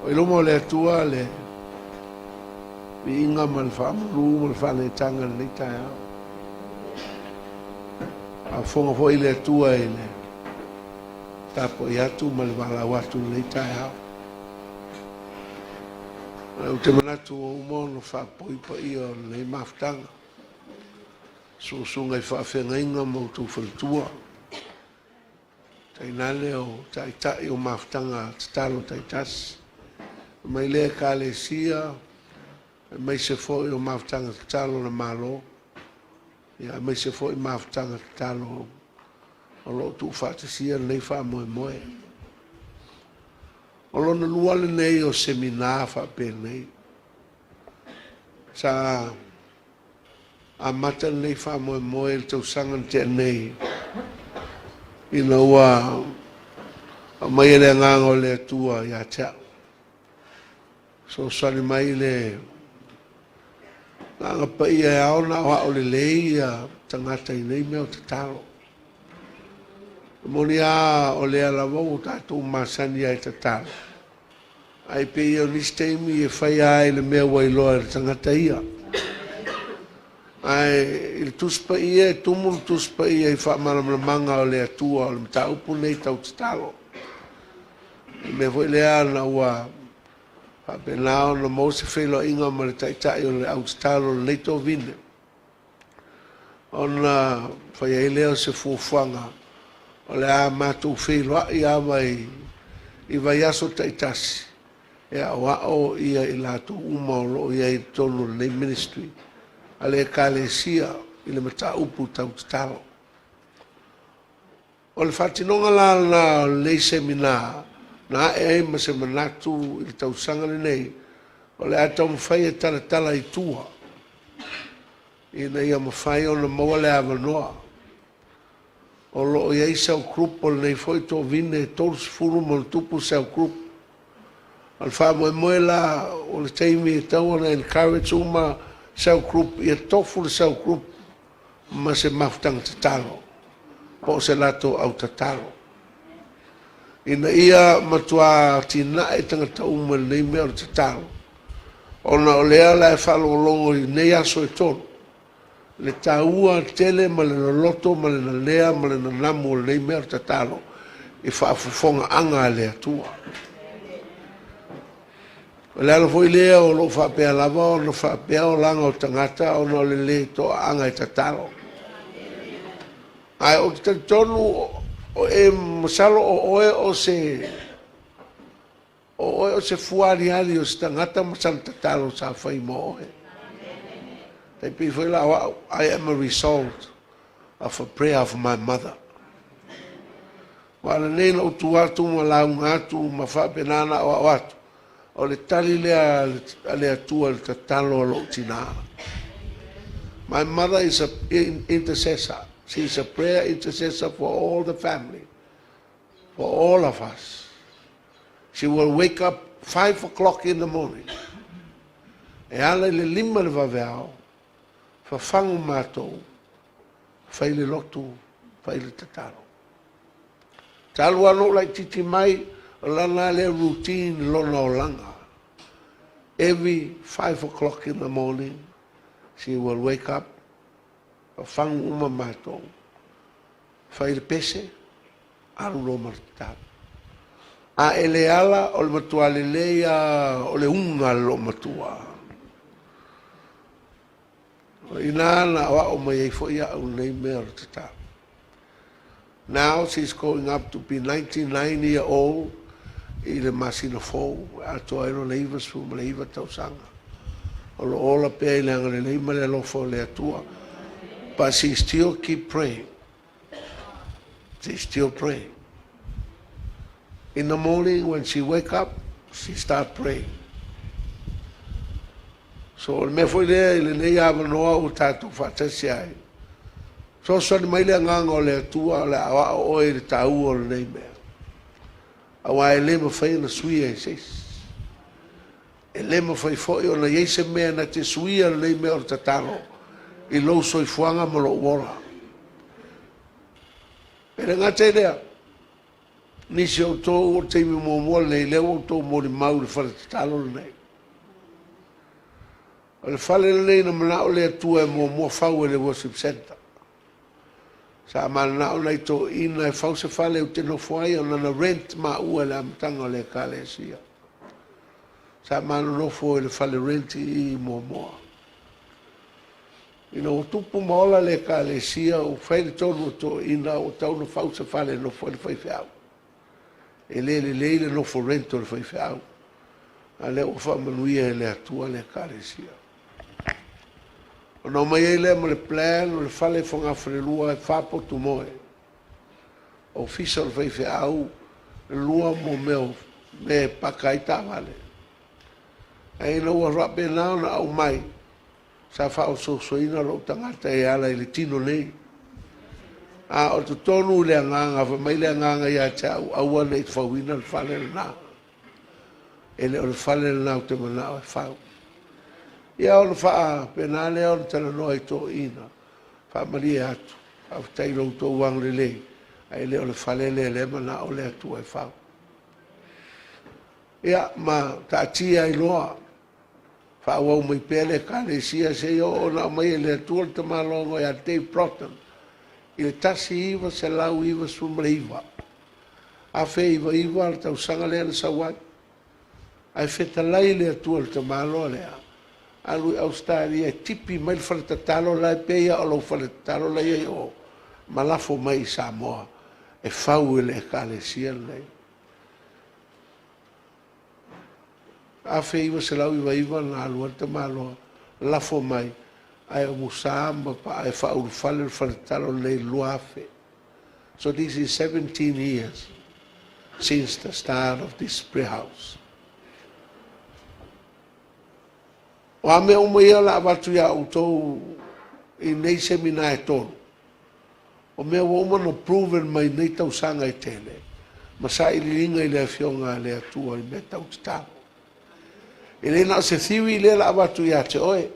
O i luma o le Atua le viiga ma le faamalu ma le faaneetaga i lenei taeao. Faafofoga foi le Atua i le tapuai atu ma le valaau atu i lenei taeao. Ou te manatu ua uma ona faapoi paia o lenei mafutaga, susuga i faafeagaiga ma outou faletua, tainane o taitai o mafutaga tatalo taitasi, mai lea Ekalesia, aemaise foi o mafutaga tatalo a le Malo, ia aemaise foi mafutaga tatalo o lo o tuufaatasia lenei faamoemoe. O lona lua lenei o semina faapenei. Sa amata lenei faamoemoe i le tausaga na tea nei ina ua aumaia le Agaga o le Atua ia te au. Fesoasoani mai le Agaga Paia e ao ona aoao lelei ia tagata i nei mea o tatalo. E moni lava o lea lava ua tatou masani ai i tatalo, ae pei o nisi taimi e fai lava i le mea ua iloa e le tagata ia. Ae i le Tusi Paia, e tumu le Tusi Paia i faamalamalamaga o le Atua o le mataupu lenei tau tatalo. O le mea foi lea na ua faapena ona maua se feiloaiga ma le Taitai o le au tatalo o lenei tovine, ona fai ai lea o se fuafuaga o le a matou feiloai lava i vaiaso taitasi e aoao ia i latou uma o lo o i ai i totonu o lenei ministry a le Ekalesia i le mataupu tau tatalo. O le faatinoga la lena o lenei semina na ae ai ma se manatu i le tausaga lenei o le a taumafai e talatala i tua ina ia mafai ona maua le avanoa. O lo o i ai cell group o lenei foi tovine e 30 ma ona tupu cell group. O le faamoemoe la o le taimi e tatau ona encourage uma cell group ia tofu le cell group ma se mafutaga tatalo po o se latou au tatalo ina ia matua atinae tagata uma i lenei mea o le tatalo, ona o lea la e faalogologo i nei aso e tolu le taua tele ma le loloto ma le nalea ma le nanamu o lenei mea o le tatalo i faafofogaaga a le Atua. O le ala foi lea o lo o faapea lava ona faapea olaga o tagata ona o le lē toaaga e tatalo. Ae ou te talitonu o e masalo o oe o se o oe o se fuaaliali o se tagata ma sana tatalo sa fai mo oe. Tai pei foi la o au, I am a result of a prayer of my mother. Aua lelei lou tu atu ma lauga atu ma faapena ona aoao atu, o le tali lea a le Atua i le tatalo a lou tina. My mother is a intercessor. She is a prayer intercessor for all the family, for all of us. She will wake up 5 o'clock in the morning. E ala i le 5 le vaveao, fafagu matou, fai le lotu, fai le tatalo. Talu lava ona ou laitiiti mai, o lana lea routine lona olaga. Every 5 o'clock in the morning, she will wake up, fafagu uma matou, fai le pese, alu loa ma le tatalo. A e le ala, o le matua lelei lava o le uga a le loomatua. O i ina na aoao mai ai foi au lenei mea o le tatalo. Now she's going up to be 99 year old i le masina fou, e atoa ai lona 99 tausaga. O lo o ola pea i le agalelei ma le alofa o le Atua. But she still keep praying. She still praying. In the morning when she wake up, she start praying. So o le mea foi lea i lenei avanoa ua tatou faatasi ai, fesoasoani mai le Agaga o le Atua o le a aoao oe i le taua o lenei mea. Aua e le mafai ona suia e se isi. E le mafai foi ona i ai se mea na te suia lenei mea o le tatalo i lou soifuaga ma lou ola. E le gata i lea. Nisi o outou o le taimi muamua lenei lea ua outou molimau i le fale tatalo lenei. O le fale lenei na manao le Atua e muamua fau e le worship centre. Sa mananao nai toeaiina e fau se fale ou te nofo ai ona na rent maua i le amataga o le Ekalesia. Sa ma nonofo i le fale rent i i muamua. Ina ua tupu ma ola le Ekalesia ua fai le tonu a toeaiina ua tatau ona fau se fale e nofo ai le faifeau. E le lelei le nofo rent o le faifeau, a o lea ua faamanuia e le Atua le Ekalesia. Ona omai ai lea ma le plan o le fale fogafalelua e fa potu moe, ofisa o le faifeau, lua mo mea o mea e paka ai taavale. Ae ina ua faapena ona aumai, sa faaosoosoina lou tagata e ala i le tino nei. A o totonu i le agaga, fai mai le agaga ia te au, aua ne i fauina le fale lena. E le o le fale lena ou te manao e fau. Ia ona faapena lea ona talanoa i toeaiina, faamalie atu, faafetai i lo outou agalelei, ae le o le fale lea o lea e manao le Atua e fau. Ia ma taatia ai loa, faaauau mai pea le Ekalesia seia oo ina aumai e le Atua le tamaloaga ia Dave Broughton i le 1999, 1099 le tausaga lea na sau ai. Ae fetalai le Atua i le tamaloa lea, alu i Ausetalia e tipi mai le fale tatalo la e pei lava o lou fale tatalo la e i ai o, ma lafo mai i Samoa e fau e le Ekalesia lenei. 1999 na alu ai le tamaloa lafo mai, ae umusa ma ae faaulufale le fale tatalo lenei i le 2000. So this is 17 years since the start of this prayer house. O a mea uma ia o le a avatu iā outou i nei semina e tolu, o mea ua uma ona proven mai nei tausaga e tele, ma sailiiliga i le Afioga a le Atua i mea tau tatalo. E le na o se theory lea o le a avatu ia te oe.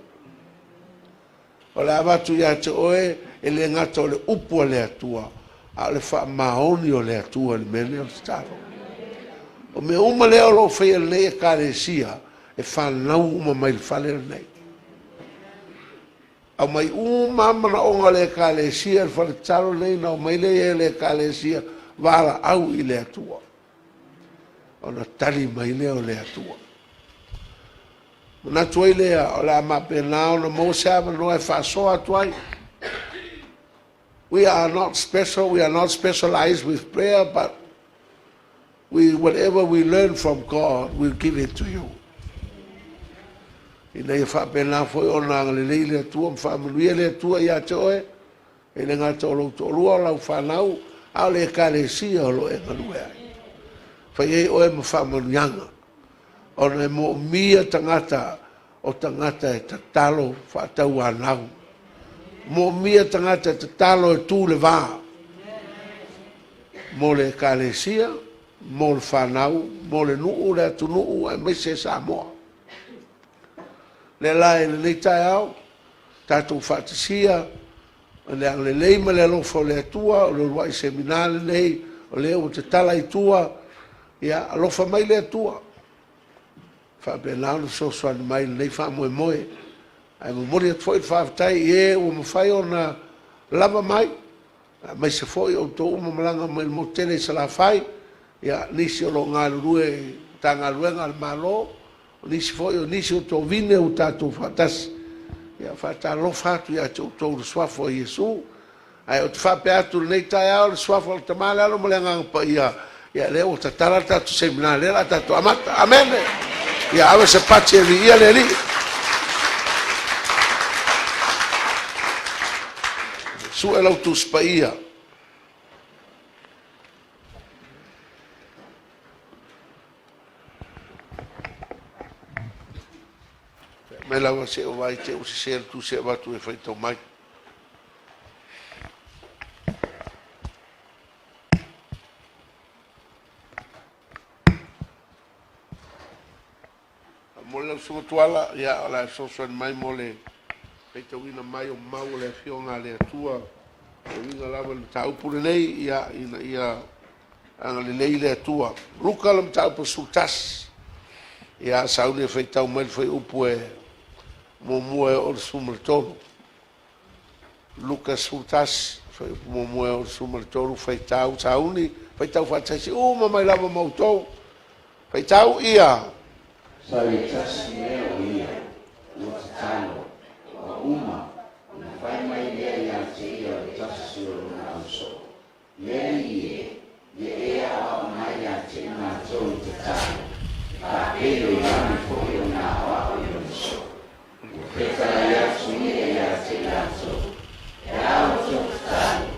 O le a avatu ia te oe e le gata o le upu a le Atua, a o le faamaoni o le Atua i le mea lenei o le tatalo. O mea uma lea o lo o faia e lenei Ekalesia, e fanau uma mai le fale lenei. Aumai uma lava manaoga o le Ekalesia i le fale tatalo lenei ona omai lea i ai o le Ekalesia valaau i le Atua. Ona tali mai lea o le Atua. Manatu ai lea o le a mapena ona maua se avanoa e faasoa atu ai. We are not special, we are not specialized with prayer, but we, whatever we learn from God, we'll give it to you. Ina ia faapena foi ona agalelei le Atua ma faamanuia le Atua ia te oe, e le gata o lou toalua, o lau fanau, a o le Ekalesia o lo o e galue ai. Fai ai oe ma faamanuiaga, ona e moomia tagata o tagata e tatalo faatauanau. Moomia tagata e tatalo e tu le va mo le Ekalesia, mo le fanau, mo le nuu, le atunuu aemaise Samoa. Lea la i lenei taeao, tatou faatasia le agalelei ma le alofa o le Atua, o le uluai semina lenei o lea ua tatala i tua, ia alofa mai le Atua, faapena ona fesoasoani mai i lenei faamoemoe. Ae momoli atu foi le faafetai i e ua mafai ona lava mai, aemaise foi outou uma malaga mai le motu tele i Salafai, ia, nisi o lo o galulue i Matagaluega a le Malo, o nisi foi o nisi o tovine ua tatou faatasi. Ia, faatalofa atu ia te outou i le Suafa o Iesu. Ae ou te faapea atu i lenei taeao, i le Suafa o le Tama, le Alo ma le Agaga Paia, ia lea ua tatala le tatou semina, lea o le a tatou amata. Amene! Ia ave se pati e viia le Alii. Sue lau Tusi Paia. Mai lava se o vai te o se le tusi e avatu e faitau mai. Mo le lausuga tuala, ia, o le a fesoasoani mai mo le faitauina mai o mau o le Afioga a le Atua e uiga lava i le mataupu lenei, ia, ina ia Agalelei le Atua. Luka le mataupu 11. Ia, sauni e faitau mai le fuaiupu e muamua e oo i le 13. Luka 11, fuaiupu muamua e oo i le 13, faitau, sauni, faitau faatasi uma mai lava ma outou. Faitau ia. Sa i le tasi mea o ia, ua tatalo, ua uma, ona fai mai lea ia te ia o le tasi o lona ausoo, Le Alii e, ia e aoao mai ia te i matou i tatalo, e faapei o Ioane foi ona aoao i lona soo. Ua fetalai atu ia ia te i latou, Pe a outou tatalo,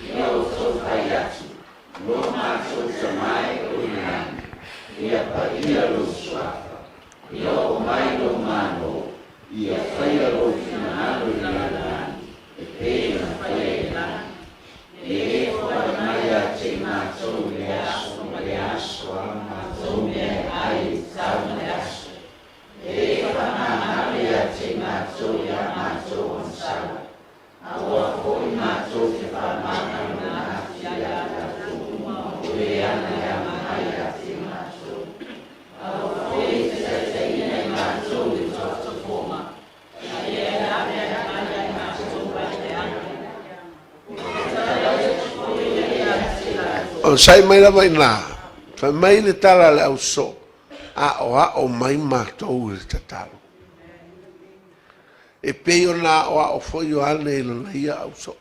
ia outou fai atu, Lo matou Tama e o i le lagi, ia paia lou suafa, ia oo mai lou Malo, ia faia lou finagalo i le lalolagi, e pei ona faia i le lagi. Ia e foai mai ia te i matou i le aso ma le aso a matou mea e ai e tatau ma le aso. Ia e faamagalo ia te i matou i a matou agasala, aua foi matou te faamagaloina atu ia i latou uma o e ana e aga mai ia te i matou. Aua foi e te taitaiina i matou i le tautofoga, a ia e ave mai ia i matou mai le aga. Onosai mai lava i ina, fai mai le tala a le ausoo, Aoao mai matou i le tatalo. E pei ona aoao foi Ioane i lana ia ausoo.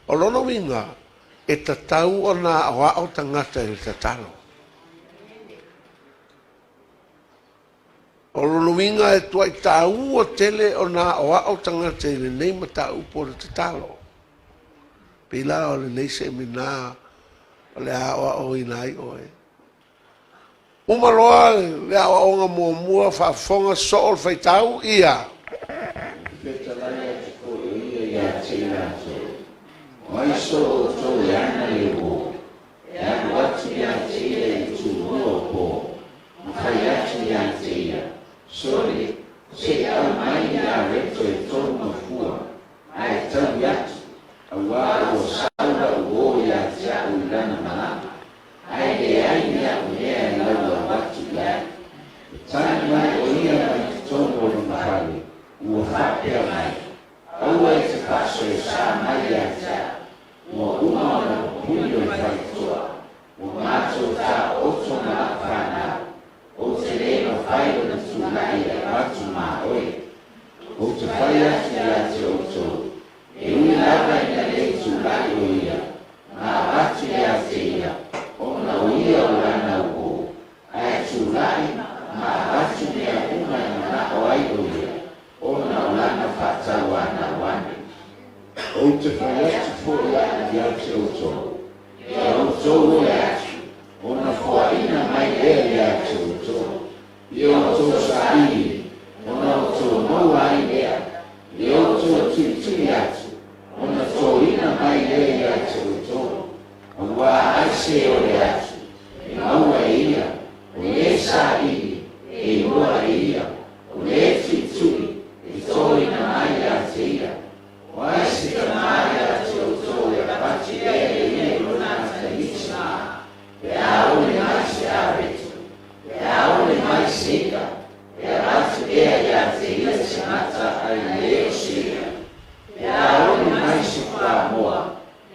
O lona uiga, e tatau ona aoao tagata i le tatalo. O lona uiga e tuai taua tele ona aoao tagata i lenei mataupu o le tatalo. Pei la o lenei semina o le a aoaoina ai oe. Uma loa le aoaoga muamua, faafofoga soo le faitau ia. Fetalai atu foi o ia ia te i latou, Mai soo outou e ana le uo, E alu atu ia te ia i le tulua o po, ma fai atu ia te ia, Sole, se i aumai ni areto e tolu mafua, ae taui atu, auā ua sau la'u uō ia te a'u i lana malaga, ae leai ni a'u mea e laulau atu i ai. E tali mai ʻo ia mai totonu o lona fale, ua faapea mai, Aua e te faasoesa mai ia te a'u, Ua uma ona pupuni o le faitotoa, ua matou taooto ma la'u fanau, ou te le mafai ona tulai e avatu ma oe. Ou te fai atu ia te outou, e ui lava ina le tulai o ia, ma avatu ia te ia, ona o ia o lana uō, ae tulai ma avatu mea uma e mana'o ai o ia, ona o lana faatauanau ane. Ou te fai atu foi a'u ia te outou, ia outou oe atu, ona foaina mai lea ia te outou. Ia outou saili, ona outou maua ai lea. Ia outou tuitui atu, ona toina mai lea ia te outou. Auā ai se o le atu, e maua e ia, o le saili, e iloa e ia, O le tuitui e toina mai ia te ia, o ai se tamā ia te outou e avatu lea e ia i lona atalii mā, pe a ole mai se areto, pe a ole mai se i'a, e avatu lea ia te ia se mata ai le o se i'a, pe a ole mai se fuamoa,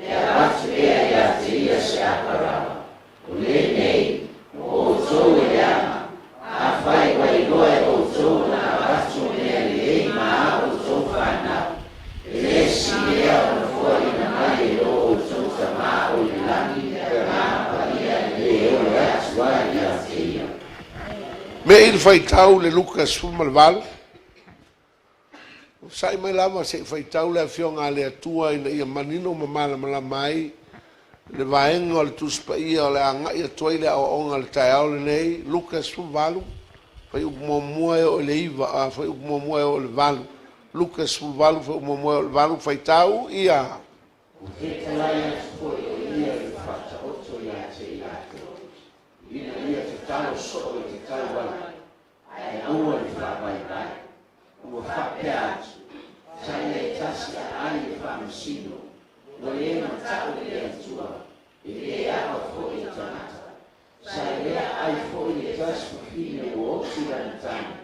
e avatu lea ia te ia se aparala. O lenei, o outou e leaga, afai ua iloa e outou ona avatu o mea lelei ma a outou fanau, e le sili ea ona foaina mai e lo outou Tama o i le lagi le Agaga Paia e ole atu ai ia te ia. Mei le faitau le Luka 18. Sa'i mai lava se i faitau le Afioga a le Atua ina ia manino ma malamalama ai le vaega o le Tusi Paia o le a agai atu ai le aoaoga i le taeao lenei, Luka 18, fuaiupu muamua e oo i le 9, a, fuaiupu muamua e oo i le 8. Luka 18, fuaiupu muamua e oo i le 8, faitau ia. Ua fetalai atu foi o ia i le faataoto ia te i latou, ina ia tatalo soo e tatau ai, ae aua le faavaivai. Ua faapea atu, Tai e tasi aai e faamasino, ua le mata'u i le Atua. E le ava foi i tagata. Sa lea ai foi le tasi fafine ua oti lana tane,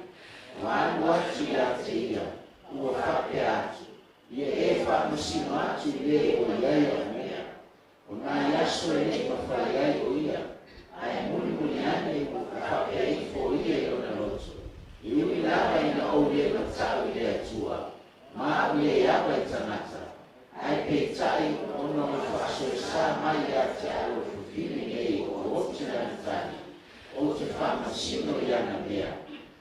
ma alu atu ia te ia, ua faapea atu, Ia e faamasino atu i le ua i ai au mea. O nai aso e le i mafai ai o ia, ae mulimuli ane ua faapea ifo o ia i lona loto, E ui lava ina ou le matau i le Atua, ma au le ava i tagata, ae peitai ona ua faasoesa mai ia te au e le fafine nei ua oti lana tane, ou te faamasino i ana mea,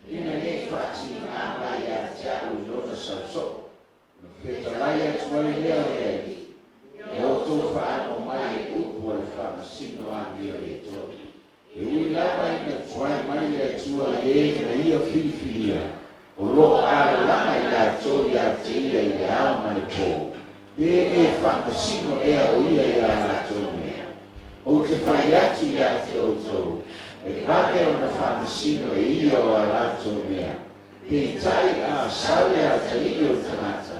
ina ne i faatiga mai ia te au i lona sausoo. Ona fetalai atu ai lea o le Alii, Ia outou faano mai e upu a le faamasino amio le tonu. E ui lava ina tuai mai le Atua i e na Ia filifilia, o lo o alalala i latou ia te Ia i le ao ma le po, pe le faamasino ea o Ia i a latou mea? Ou te fai atu ia te outou, e vave ona faamasino e Ia o a latou mea, Peitai a sau le atalii o le tagata,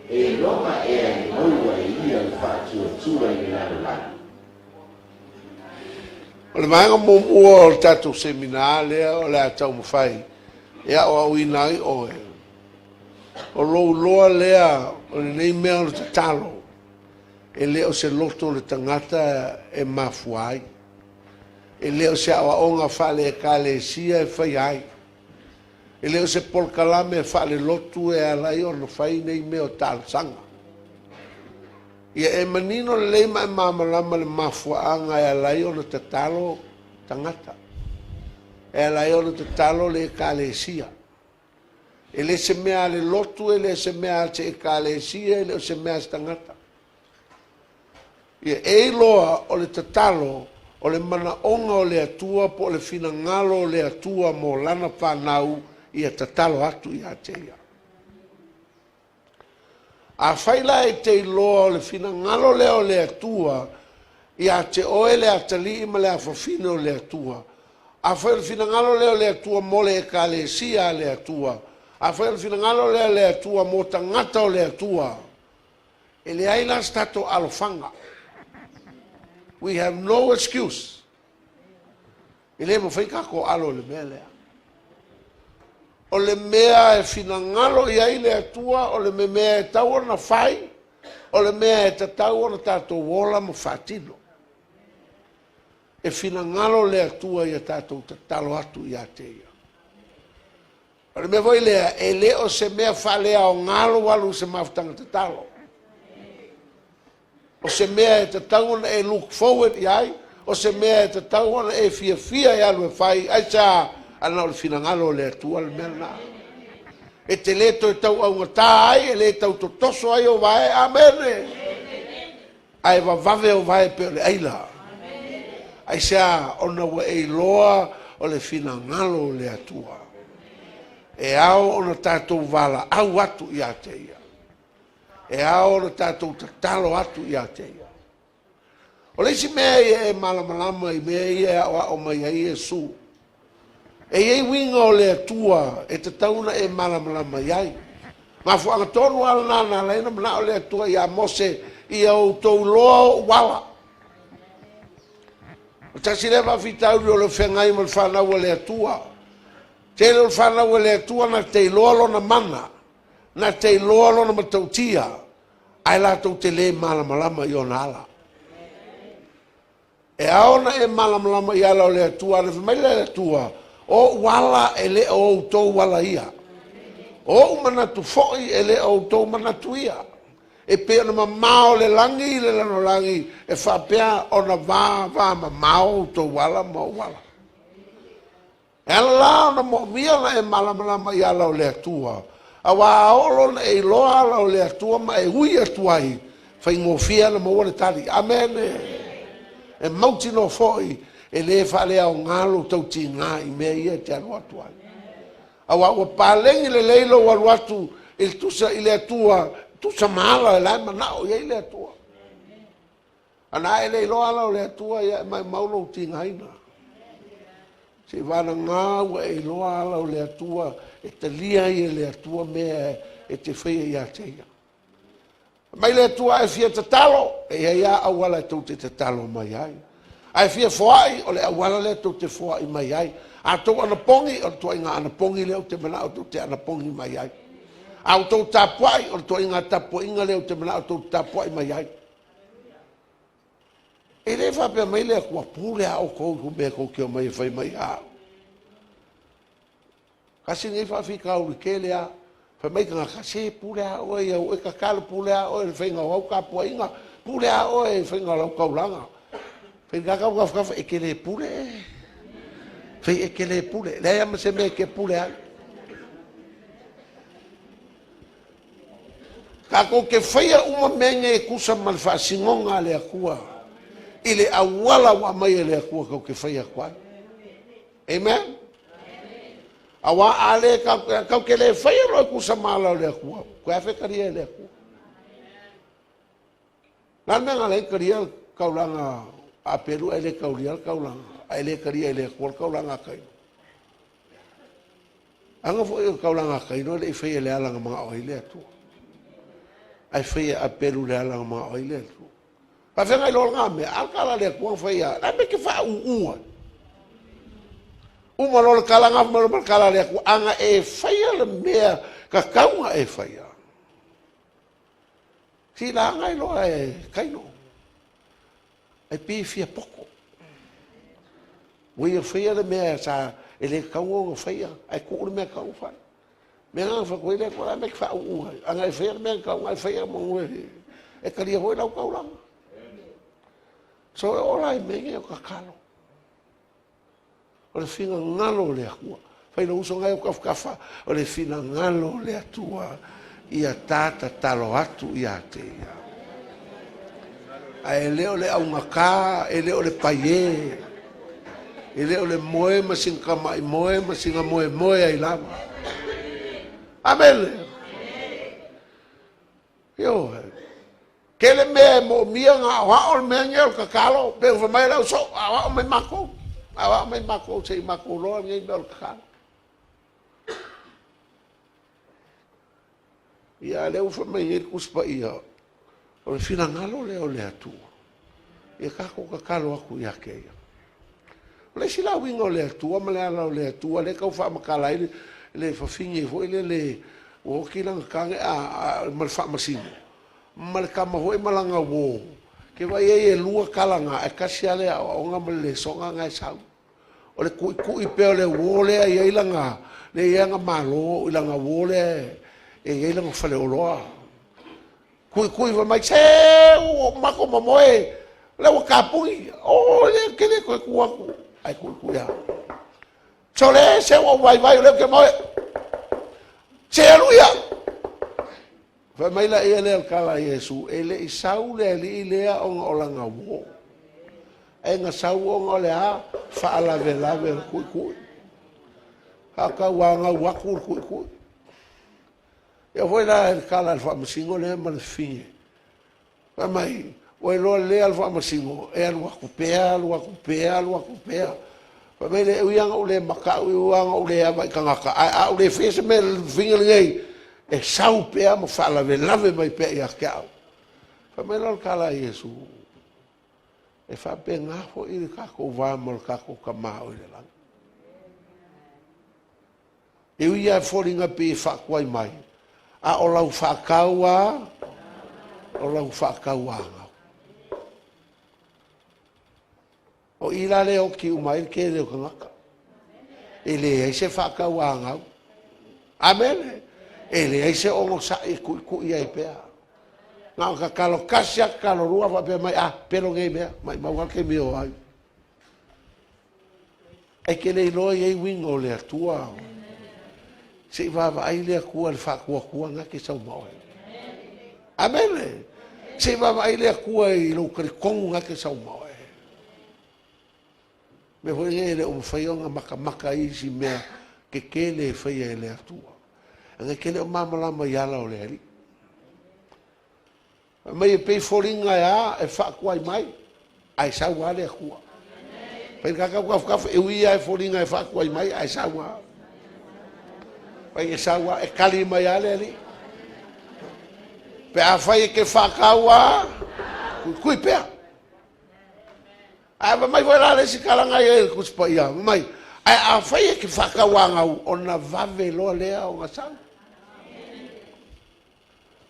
e iloga ea e maua e ia le faatuatua i le lalolagi. O le vaega muamua o le tatou semina lea o le a taumafai e aoaoina ai oe, o lou iloa lea o lenei mea o le tatalo, e le o se loto o le tagata e mafua ai. E le o se aoaoga faale-Ekalesia e faia ai. E le o se polokalame faalelotu e ala ai ona fai nei mea o talosaga. Ia e manino lelei ma e malamalama le mafuaaga e ala ai ona tatalo tagata, e ala ai ona tatalo le Ekalesia. E le se mea a le lotu, e le se mea a se Ekalesia, e le o se mea a se tagata. Ia e iloa o le tatalo o le manaoga o le Atua po o le finagalo o le Atua mo Lana fanau ia tatalo atu ia te Ia. Afai la e te iloa o le finagalo lea o le Atua ia te oe le atalii ma le afafine o le Atua, afai o le finagalo lea o le Atua mo le Ekalesia a le Atua, afai o le finagalo lea o le Atua mo tagata o le Atua, E leai la se tatou alofaga. We have no excuse. E le mafai tatou alo i le mea lea. O le mea e finagalo i ai le Atua, o le mea e tatau ona fai, o le mea e tatau ona tatou ola ma faatino. E finagalo le Atua ia tatou tatalo atu ia te Ia. O le mea foi lea, e le o se mea faaleaoga lou alu i se mafutaga tatalo. O se mea e tatau ona e look forward i ai, o se mea e tatau ona e fiafia e alu e fai, aisea? Ana o le finagalo o le Atua le mea lena. E te le toe tauaugata ai, e le tau totoso ai ou vae. Amene! Ae vavave ou vae pei o le aila. Aisea? Ona ua e iloa o le finagalo o le Atua. E ao ona tatou valaau atu ia te Ia. E ao ona tatou tatalo atu ia te Ia. O le isi mea ia e malamalama i mea ia e aoao mai ai Iesu, E i ai uiga o le Atua e tatau ona e malamalama i ai. Mafuaaga tonu lava lena na ala ai ona manao le Atua iā Mose, Ia outou iloa oʻu ala. O tasi lea faafitauli o lo o feagai ma le fanau a le Atua. Tele o le fanau a le Atua na te iloa lona mana, na te iloa lona matautia, ae latou te le malamalama i ona ala. E ao ona e malamalama i ala o le Atua, ana fai mai le Atua, O ou ala e le o outou ala ia. O ou manatu foi e le o outou manatu ia. E pei ona mamao le lagi i le lalolagi, e faapea ona vavamamao outou ala ma ou ala. E ala la ona moomia ona e malamalama i ala o le Atua, aua a oo loa ona e iloa ala o le Atua ma e ui atu ai, faigofie ona maua le tali. Amene! E mautinoa foi e le faaleaoga lou tautiga i mea ia e te alu atu ai. Aua ua paleni lelei lou alu atu i le tusa i le Atua, tusa ma ala la e manao i ai le Atua. Ana e le iloa ala o le Atua, ia e maumau lou tigaina. Seiavagana ua e iloa ala o le Atua, e talia ai e le Atua mea e te faia ia te Ia. Fai mai le Atua, A e fia tatalo, e i ai lava auala e tou te tatalo mai ai. A e fia foai, o le auala lea tou te foai mai ai. A outou anapogi, o le ituaiga anapogi lea ou te manao tou te anapogi mai ai. A outou tapuai, o le ituaiga tapuaiga lea ou te manao tou te tapuai mai ai. E le faapea mai le Atua, pule lava outou i mea tou te omai e fai mai ia au. Tasi lenei faafitauli tele lava. Fai mai tagata, se pule lava oe i au oe tatalo, pule lava oe i le faiga o au tapuaiga, pule lava oe i le faiga o lau taulaga. Faigata ou tafatafa, e te le pule oe. Fai e te le pule, e leai lava ma se mea e te pule ai. Tatou te faia uma mea nei e tusa ma le faasinoga a le Atua i le auala ua aumai e le Atua tatou te faia atu ai. Amen. Aua a le tatou te le faia loa e tusa ma ala o le Atua, toe afe talia e le Atua. O le a le mea na ala ai ona talia le taulaga a Aperu ae le taulia le taulaga, ae le talia e le Atua le taulaga a Kaino? Leaga foi o le taulaga a Kaino e le i faia i le ala na manao ai le Atua, ae fai e Aperu i le ala na manao ai le Atua. Faafefea ona iloa lena mea? A o le tala a le Atua na fai ia, o le a le mea e te faaūū ai? Uma loa le tala, gafa mai loa ma le tala a le Atua, ana e faia le mea tatau ona e faia, se i laga ai loa e Kaino, e pei e fia poto. Ua ia faia le mea sa e le tatau ona faia, ae tuu le mea e tatau ona fai. Mea lena na fai atu ai le Atua, o le a le mea e te faaūū ai? Ana e faia le mea e tatau ona e faia, meamanu e talia foi lau taulaga. So e oo la i mea nei o tatalo. O le finagalo o le Atua. Fai lou uso na e ou tafatafa, o le finagalo o le Atua ia ta tatalo atu ia te Ia. Ae le o le augata, e le o le paiē, e le o le moe ma sina tamai moe ma sina moemoe ai lava. Amene. Ioe. Tele mea e moomia ona aoao le mea lenei o le tatalo, pei ona fai mai le au soo, aoao mai matou, aoao mai matou se i matou iloa lenei mea o le tatalo. Ia, a o lea ua fai mai nei le Tusi Paia, o le finagalo lea o le Atua, ia tatou tatalo atu ia te Ia. O le isi la uiga o le Atua ma le ala o le Atua lea e tau faamatala ai le fafine foi lele ua oti lana tane ma le faamasino ma le tama foi ma lana uo, ke vaai ai e lua tala na ae tasi lava le aoaoga ma le lesona na e sau. O le tuitui pea o le uo lea e i ai lana, lea e i ai ana malo i lana uo lea e i ai lana faleoloa. Tuitui fai mai, se ua uma atu momoe, o lea ua tapuni, o lea ou te le toe tu atu, ae tuitui lava. Sole, se ua ou vaivai, o lea ou te moe. Se alu ia! Fai mai laia lea o le tala a Iesu, e le i sau le alii lea ona o lana uo, ae na sau ona o le a? Faalavelave o le tuitui. Faatauanau atu le tuitui. E oo foi la i le tala a le faamasino lea ma le fafine, fai mai, ua iloa lelei lava le faamasino, e alu atu pea, alu atu pea, alu atu pea. Fai mai le, e ui lava ina ou le matau, e ui lava ina ou le ava i tagata, ae a ou le faia se mea i le fafine lenei, e sau pea ma faalavelave mai pea ia te au. Fai mai la o le tala a Iesu, e faapena foi le tatou va ma le tatou Tama o i le lagi. E ui lava e foliga pei e faatuai mai, a o lau faatau a, o lau faatauagau. O i la lea e oti uma ai le tele o tagata. E leai se faatauagau. Amene. E leai se onosai e tuitui ai pea. Na o tatalo tasi a tatalo lua faapea mai, a, pelo nei mea, maimau lava le taimi e o ai. E te le iloa e i ai uiga o le Atua. Se i vaavaai le Atua i le faatuatuaga e te sau ma oe. Amene. Se i vaavaai le Atua i lou talitonu na te sau ma oe. Mea foi nei e le o mafai ona matamata ai isi mea tetele e faia e le Atua. Ana e te le o malamalama i ala o le Alii. Fai mai e pei foliga e a e faatuai mai, ae sau lava le Atua. Fai le kakau tafutafu, e ui lava e foliga e faatuai mai, ae sau lava. Fai e sau lava, e kali mai lava le Alii. Pe afai e ke faataua, kuikui pea. Ae fai mai foi la le isi tala na i ai i le Tusi Paia, fai mai, ae afai e te faatauanau, ona vave loa lea ona sau.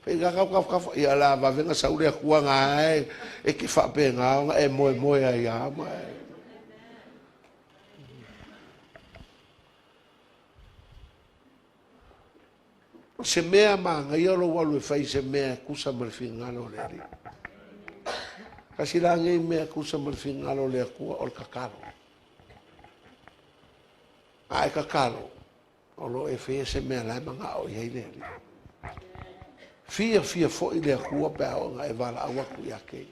Pei na tau tafatafa, ia o le a vave ona sau le Atua na e, e te faapena ona e moemoe ai lava ma e. O se mea manaia lou alu e fai i se mea e tusa ma le finagalo o le Alii. Tasi la nei mea e tusa ma le finagalo o le Atua o le tatalo. A e tatalo, o lo o e faia se mea la e manao i ai le Alii. Fiafia foi le Atua pe a oo ina e valaau atu ia te Ia.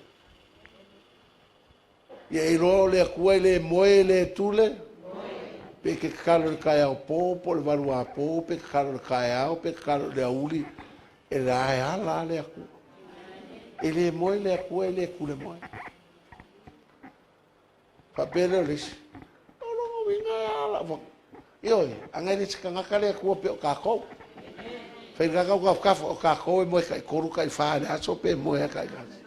Ia e iloa o le Atua e le moe e le tule, pe e te tatalo i le taeao po po o le valuapo, pe tatalo i le taeao pe tatalo i le aoauli, e la e ala lava le Atua. E le moe le Atua e le tule moe. Faapea lea o le isi, o lona uiga e ala, ioe, ana e le o se tagata le Atua pei o tatou. Fai la tau tafatafa, o tatou e moe taitolu taifa i le aso pe moe lava taitasi.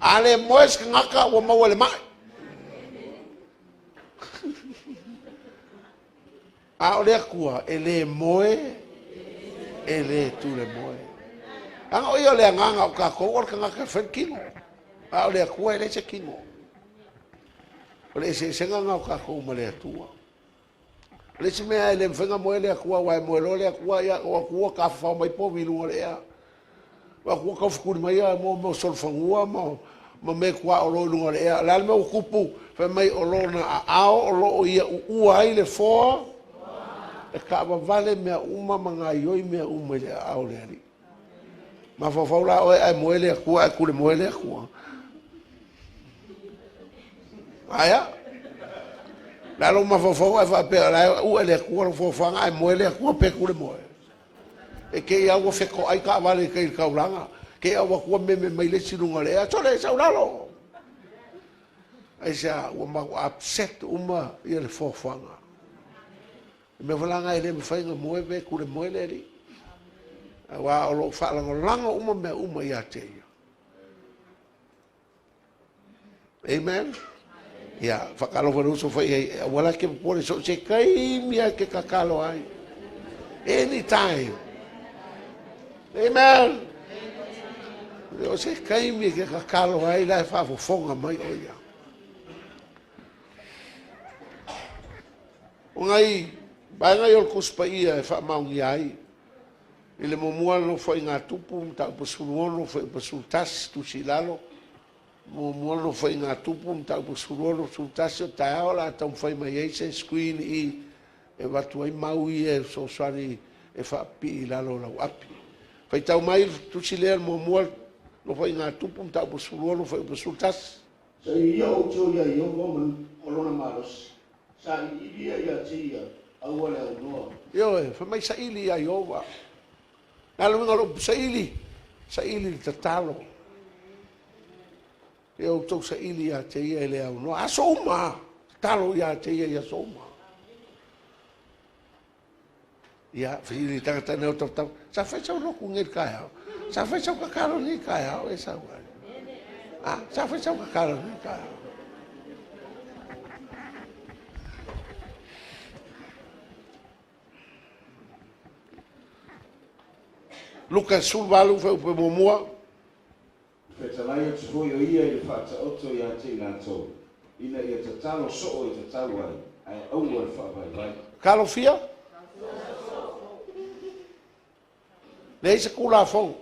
A le moe se tagata ua maua i le mai. A o le Atua e le moe, e le tule moe. Leaga o ia o le agaga o tatou o le tagata e fai le tino, a o le Atua e leai se tino. O le eseesega lena o tatou ma le Atua. O le isi mea e le mafai ona moe le Atua, aua e moe loa le Atua, ia o atu ua tafafao mai povi i luga o le ea. O atu ua taufetuli mai mea o solofanua ma mea tuaolo i luga o le ea. O le a le mea ua tupu? Fai mai o lona aao o lo o ia uua ai le foa, e taavavale mea uma ma gaoioi mea uma i le aao o le Alii. Mafaufau la oe ae moe le Atua ae tule moe le Atua. Aea? Le a lou mafaufau ae faapea o la e u'e le Atua lau foafoaga ae moe le Atua pe tule moe? E te i lava ua fetoai taavale i tai i le taulaga, te i lava ua atua meme mai le isi i luga o le ea, sole sau i lalo! Aisea? Ua matua upset uma ia le foafoaga. O le mea foi la lena e le mafai ona moe pe tule moe le Alii. Aua o lo o faalagolago uma mea uma ia te Ia. Amen. Ia, faatalofa i le uso fai ai, aua la e te popole so o se taimi lava e te tatalo ai. Anytime. Amen. O se taimi e te tatalo ai la e faafofoga mai o ia. O nai vaega ia o le Tusi Paia e faamaonia ai i le muamua le Nofoaiga a Tupu, mataupu 16, fuaiupu 11, tusi i lalo. Muamua le Nofoaiga a Tupu, mataupu 16, 11, o taeao o le a taumafai mai ai se screen i e avatu ai mau ia e fesoasoani e faapipii i lalo o lau api. Faitau mai le tusi lea le muamua Nofoaiga a Tupu, mataupu 16, fuaiupu 11. Saili ia outou iā Ieova ma lona malosi, sailiili ia ia te ia, aua le aunoa. Ioe, fai mai saili iā Ieova. O le a le uiga o le upu saili? Saili le tatalo. Ia outou saili ia te ia e le aunoa. Aso uma, tatalo ia te ia i aso uma. Ia, fesili i tagata nei o tautau, sa fai sau lotu nei i le taeao? Sa fai sau tatalo nei i le taeao e sau ai? Ah, sa fai sau tatalo nei i le taeao? Luka 18, fuaiupu e muamua. Fetalai atu foi o ia i le faataoto ia te i latou, ina ia tatalo soo e tatau ai, ae aua le faavaivai. Talosia? Leai se Tulafono.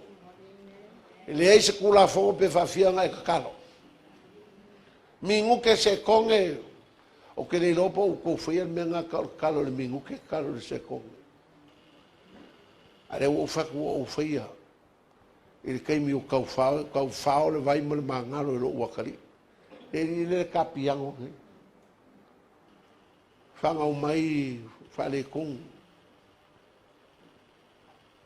E leai se Tulafono pe faafia ona e tatalo. Minute sekone, ou te le iloa po o outou faia le mea lena tau o le tatalo i le minute, tatalo i le sekone. A lea ua ou fai atu ua ou faia. I le taimi ua tau fao, tau fao le vai ma le magalo i lou atalii. E lili le ta piano nei. Fanau mai faaletonu.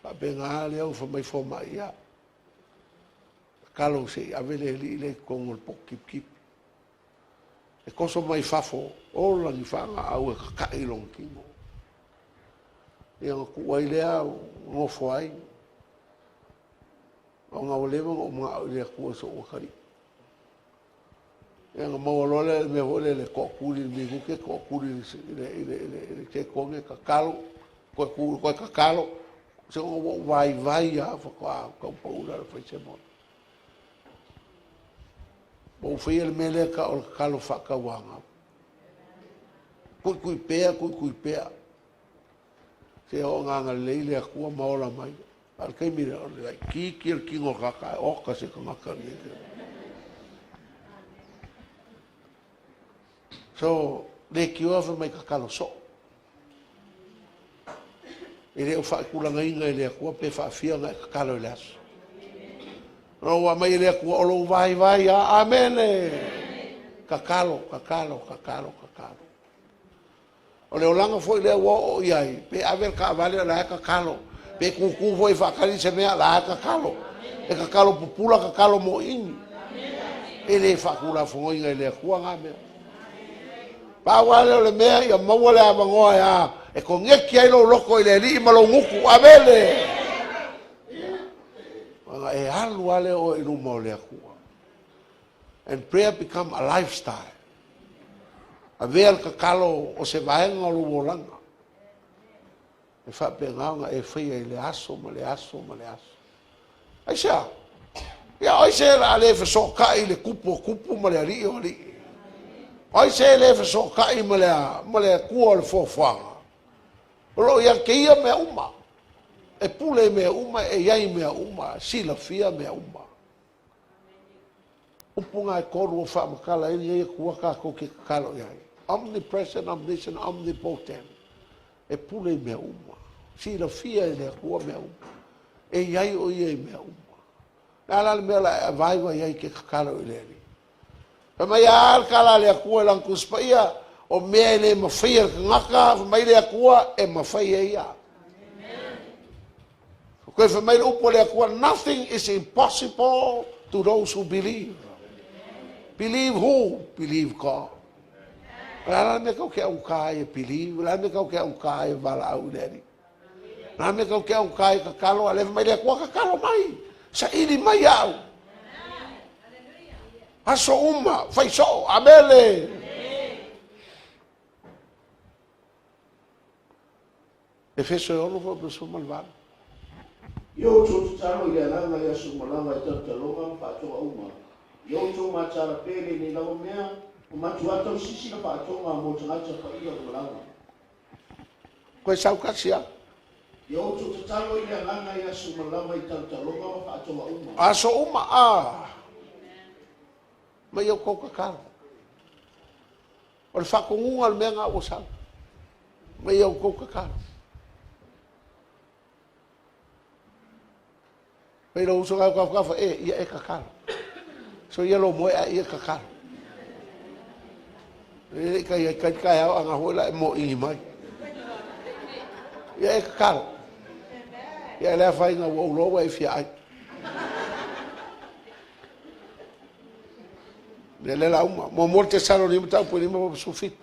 Faapena lea ua fai mai fomai, ia, tatalo se i ave le alii lea i totonu o le poto tipitipi. E toso mai fafo, ola ni faagaau e kaka'i i lona tino. Ia ona tuu ai lea nofo ai. Ona ua leva ona ou manao i le Atua i so'u atalii. Ia ona maua loa lea i le mea foi lele e toatuli i le minute, toatuli i le, i le, i le, i le sekone, tatalo, toe tu toe tatalo. Seiloga ua ou vaivai lava faatoa tau pau i lalo e fai se moe. Ua ou faia le mea lea e tau o le tatalo faatauanau. Tuitui pea, tuitui pea, seia oo ina agalelei le Atua ma ola mai. A o le taimi lea, o le laitiiti ia o le tino o le tagata ae oka se tagata lelei. So, leitioa fai mai tatalo soo. E le o faatulagaina e le Atua pe faafia ona e tatalo i le aso. Ona ua aumai e le Atua o lou vaivai lava. Amene! Tatalo, tatalo, tatalo, tatalo. O le olaga foi lea ua oo i ai, pe ave le taavale o la e tatalo, pe tutu foi e faatali se mea, o la e tatalo. E tatalo pupula, tatalo moiini. E le faatulafonoina e le Atua na mea. Pau lava lea o le mea ia maua le avanoa e a e koneti ai lou loto i le Alii ma lou gutu. Amene! Ona e alu lava lea oe i luma o le Atua. And prayer become a lifestyle. Avea le tatalo o se vaega o lou olaga. E faapena ona e faia i le aso ma le aso ma le aso. Aisea? Ia o ai se o le a le fesootai i le Tupu o tupu ma le Alii o alii? O ai se e le fesootai ma le, ma le Atua o le foafoaga? O lo o ia te ia mea uma. E pule i mea uma, e i ai mea uma, silafia mea uma. Upu na e tolu ua faamatala ai lenei Atua tatou te tatalo i ai. Omnipresent, omniscient, omnipotent. E pule i mea uma. Silafia e le Atua mea uma. E i ai o Ia i mea uma. Le a la le mea o le a e vaivai ai ke tatalo i le Alii? Fai mai a le tala a le Atua i Lana Tusi Paia, o mea e le mafaia e le tagata, fai mai le Atua, e mafai e Ia. Toe fai mai le upu a le Atua, nothing is impossible to those who believe. Believe who? Believe God. O le a la le mea tatou te augata ai e believe? O le a le mea tatou te augata ai e valaau i le Alii? O le a le mea tatou te augata ai e tatalo? A o lea fai mai le Atua, tatalo mai, saili mai au. Aso uma, fai soo, amene. Efeso e 6 fuaiupu 18. Ia outou tatalo i le agaga i aso uma lava i talotaloga ma faatoga uma. Ia outou mataala pea i lenei lava mea, ma matua tausisi na faatoga mo tagata paia uma lava. Koe sau kasi a. Ia outou tatalo i le agaga i aso uma lava i talotaloga ma faatoga uma. Aso uma a. Ma ia outou tatalo. O le faatonuga o le mea lena ua sau. Mai ia outou tatalo. Fai lou uso kau kafa e, ia e tatalo. So ia lou moe a ia tatalo. E le i kai ai kai taeao a ngā la e moʻihi mai. Ia e tatalo. Ia le afaina ua ou loa ua e fia ai. Mea lea la uma. Muamua le Tesalonika mataupu e 5 17.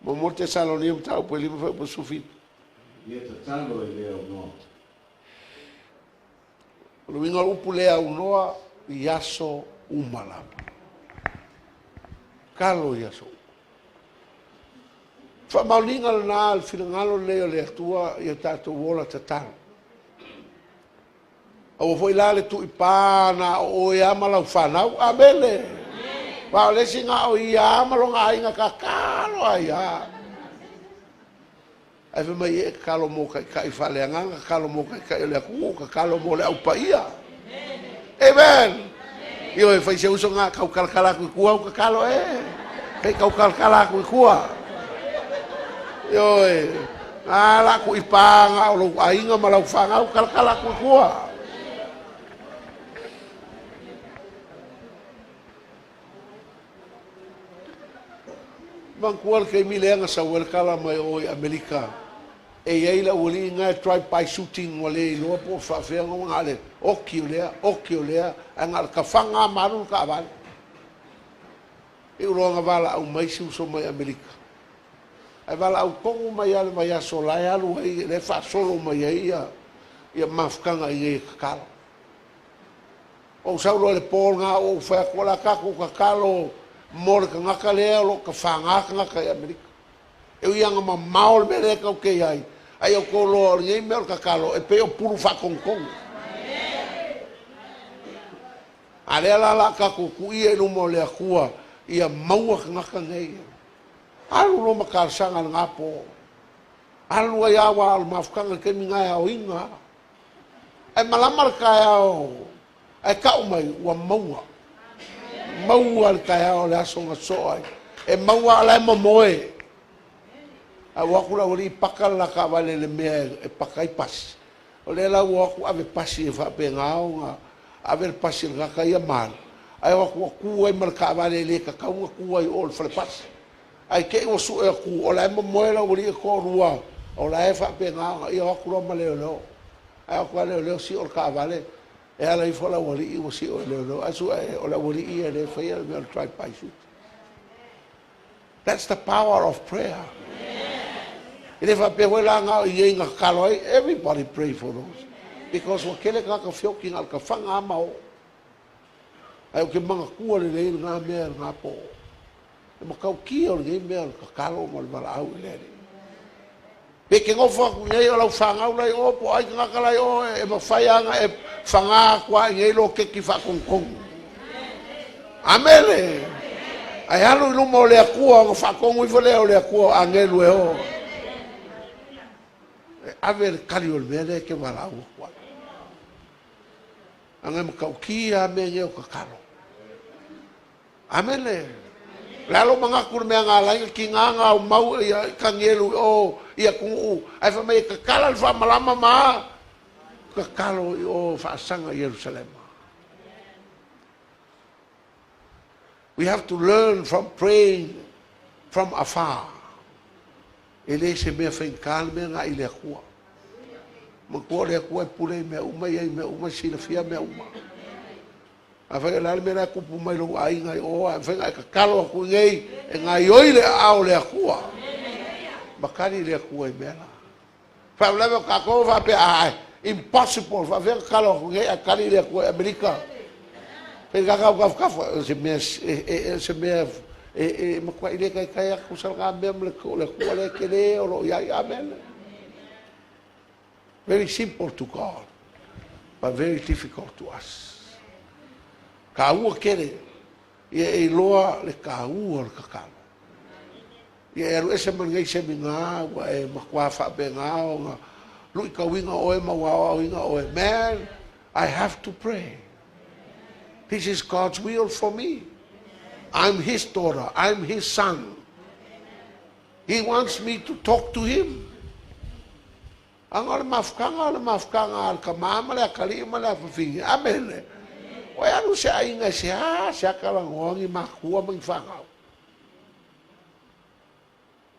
Muamua le Tesalonika mataupu e 5 17. Ia tatalo e le aunoa. O le uiga o le upu le aunoa i aso uma lava. Talo i aso uma. Faamaoniga lena le finagalo lenei o le Atua ia tatou ola tatalo. Aua foi la le tuipā na o oe lava ma lau fanau. Amene. Aua o le isi na o ia lava ma lona aiga tatalo ai lava. Ae fai mai e tatalo mo taitai faaleagaga, tatalo mo taitai o le atunuu, tatalo mo le au paia. Amen. Ioe, fai se uso na tau talatala atu i tua au tatalo e. Fai tau talatala atu i tua. Ioe. A la ku i pāga o lou aiga ma lau fanau, talatala atu i tua. Manatua le taimi lea na sau ai le tala mai o i Amerika e i ai le aualii na e drive by shooting ua le iloa po o faafefea ona na o le oti o lea, oti o lea, ae na o le tafaga lava ma alu le taavale. Iu loa na valaau mai si uso mai Amerika. Ae valaau tonu mai lava i le vaiaso la e alu ai, lea e faasolo mai ai ia mafutaga i inei e tatalo. Ou sau loa i le po lena ou fai atu, o le a tatou tatalo mo le tagata lea o lo o tafaga tagata i Amerika. E ui lava ina mamao le mea lea tatou te i ai, a ia outou iloa o lenei mea o le tatalo e pei o pulu faatonutonu. A lea la o le a tatou tuu ia i luma o le Atua ia maua tagata nei. Alu loa ma talosaga i lena po. Alu ai lava aua o le mafutaga i le taimi lena e aoina lava. Ae malama le taeao ae tau mai ua maua. Maua le taeao o le aso na sosoo ai. E maua a o la e momoe. Ae ua o atu le aualii paka le la taavale i le mea e paka ai pasi. O lea la ua o atu ave pasi e faapena ona ave le pasi a le tagata ia ma alu, ae o atu ua tu ai ma le taavale e le tatau ona tu ai i o i le fale pasi. Ae te i ua sue atu o la e momoe le aualii e toalua o la e faapena ona ia o atu loa ma leoleo. Ae o atu lava leoleo sio le taavale, e ala ifo le aualii ua sio e leoleo ae sue o le aualii ia lea e faia le mea o le drive by shooting. That's the power of prayer. E le faapea foi la na o i ai na tatalo ai, everybody pray for those. Because ua tele tagata feoti na o le tafaga lava ma o. Ae ou te manatua lelei lena mea i lena po. E matautia o lenei mea o le tatalo ma le valaau i le Alii. Pe e te nofo atu nei o lau fanau la i o po o ai tagata la i o e mafai lava ona e faga atu lava i nei loketi faatonutonu. Amene! Ae alu i luma o le Atua ona faatonu ifo lea o le Atua o agelu e o e ave le tali o le mea lea e te valaau atu ai. Leaga e matautia lava mea nei o tatalo. Amene. O le a lou manatu i le mea na ala ai ona tiga ona aumau ia Tanielu i o i atunuu ae fai mai e tatala le faamalama ma tatalo i o faasaga i Ierusalema. We have to learn from praying from afar. E le se mea faigata le mea na i le Atua. Matua o le Atua e pule i mea uma, ia i mea uma, silafia mea uma. Afai o le a le mea la e tupu mai lou aiga i o, ae mafai ona e tatalo atu i nei e gaoioi le aao o le Atua. Ma tali le Atua i mea la. Faalavelave o tatou faapea, ah, impossible, faapefea ona tatalo atu i nei ae tali le Atua i Amerika. Faigata au tafatafa, o se mea, o se mea e matuai le taitai atu sa lena mea ma le Atua lea tele o lo o i ai. Amene. Very simple to God but very difficult to us. Taua tele ia e iloa le taua o le tatalo. Ia e alu ese ma lenei semina ua e matua faapena ona luitauina oe ma ua aoaoina oe. Man, I have to pray. This is God's will for me. I'm his daughter. I'm his son. He wants me to talk to him. Aga o le mafutaga o le mafutaga a le tama ma le atalii ma le afafine. Amene. Ua e alu se aiga e seā se talanoa ni matua ma ni fanau.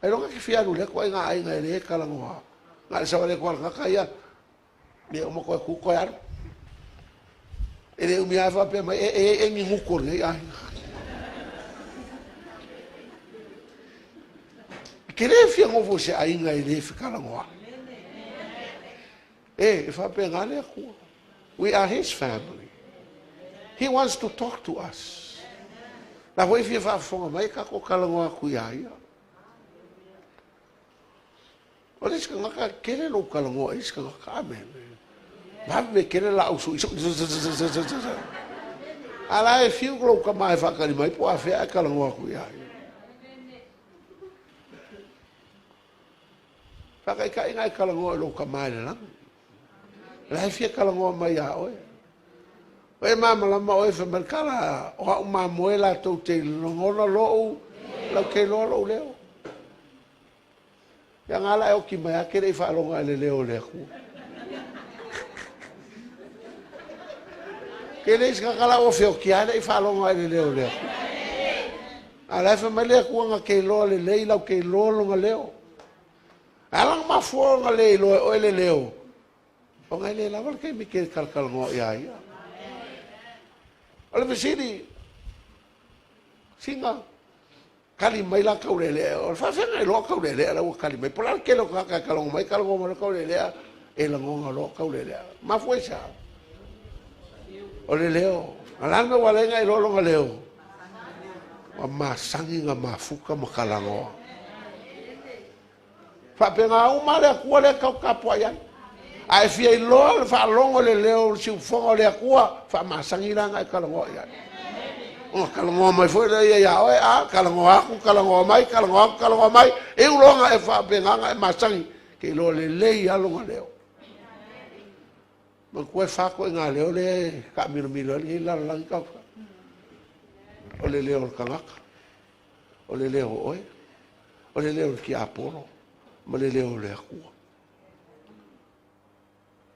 Ailoga e te fia alu i lea ituaiga aiga e le talanoa. Na o le savali atu lava o le tagata ia, Ia uma koe ku koe alu. E le umi lava faapea mai, e, e, e ni gutu o lenei aiga. E te le fia nofo i se aiga e le fetalanoa'i. E, e faapena le Atua. We are His family. He wants to talk to us. La foi fia faafofoga mai e tatou talanoa atu iā ia. O le isi tagata, tele lou talanoa i isi tagata. Amene. Vave tele laau sui. A la e fiu lou tama e faatali mai po o afea ae talanoa atu ia ia. Faataitaiga e talanoa i lou tama i le lagi. La e fia talanoa mai iā oe. O e malamalama oe fai mai le tala, o au mamoe latou te logona lou, lau te iloa lou leo. Ia nga la e oki mai a ke le i faaloga i le leo o le Atua. Ke le isi kakala ua feoki a le i faaloga i le leo o le Atua. A la e fai mai le Atua nga ke iloa lelei lau ke iloa lona leo. A la mafua ona le iloa e oe le leo. Ona e le lava le taimi ke talatalanoa iā ia. O le fesili, sina. Kali mai la Taulealea, o le faafeaga iloa Taulealea la ua kali mai. Po o le a le tele o tagata e talogo mai, talogo mai loa Taulealea, e lagona loa Taulealea. Mafua i se a? O le leo. A o le a le mea ua ala ai ona e iloa lona leo? Ua masani ona mafuta ma talanoa. Faapena uma le Atua lea tatou tapuai ai. A e fia iloa le faalogo i le leo o le siufofoga o le Atua, faamasani la ona e talanoa i ai. Ona talanoa mai foi lea ia oe, a talanoa atu, talanoa mai, talanoa atu, talanoa mai, e iu loa ona e faapena ona e masani, e te iloa lelei lava lona leo. Manatua e fa ituaiga leo lea e taamilomilo ai lenei lalolagi tausa. O le leo o le tagata, o le leo o oe, o le leo o le tiapolo, ma le leo o le Atua.